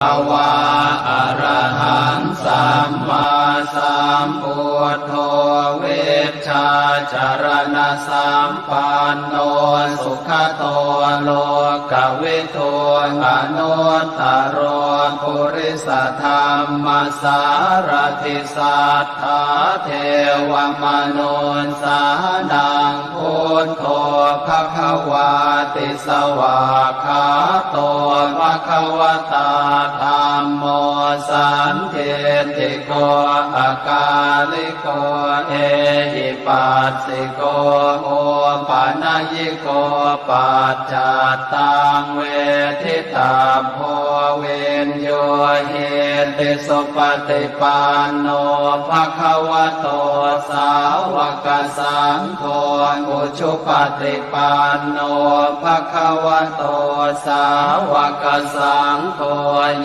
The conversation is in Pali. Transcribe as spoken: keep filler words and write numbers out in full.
Bhagavā arahaṃ sammāsambuddho vijjācaraṇasampanno sugato lokavidū anuttaro purisadammasārathi satthā devamanussānaṃ buddho bhagavāti. Svākkhāto bhagavatā dhammo sandiṭṭhiko akāliko ehipassiko opanayiko paccattaṃ veditabbo viññūhīti. Supaṭipanno bhagavato sāvakasaṅgho, ujupaṭipanno bhagavato sāvakasaṅgho,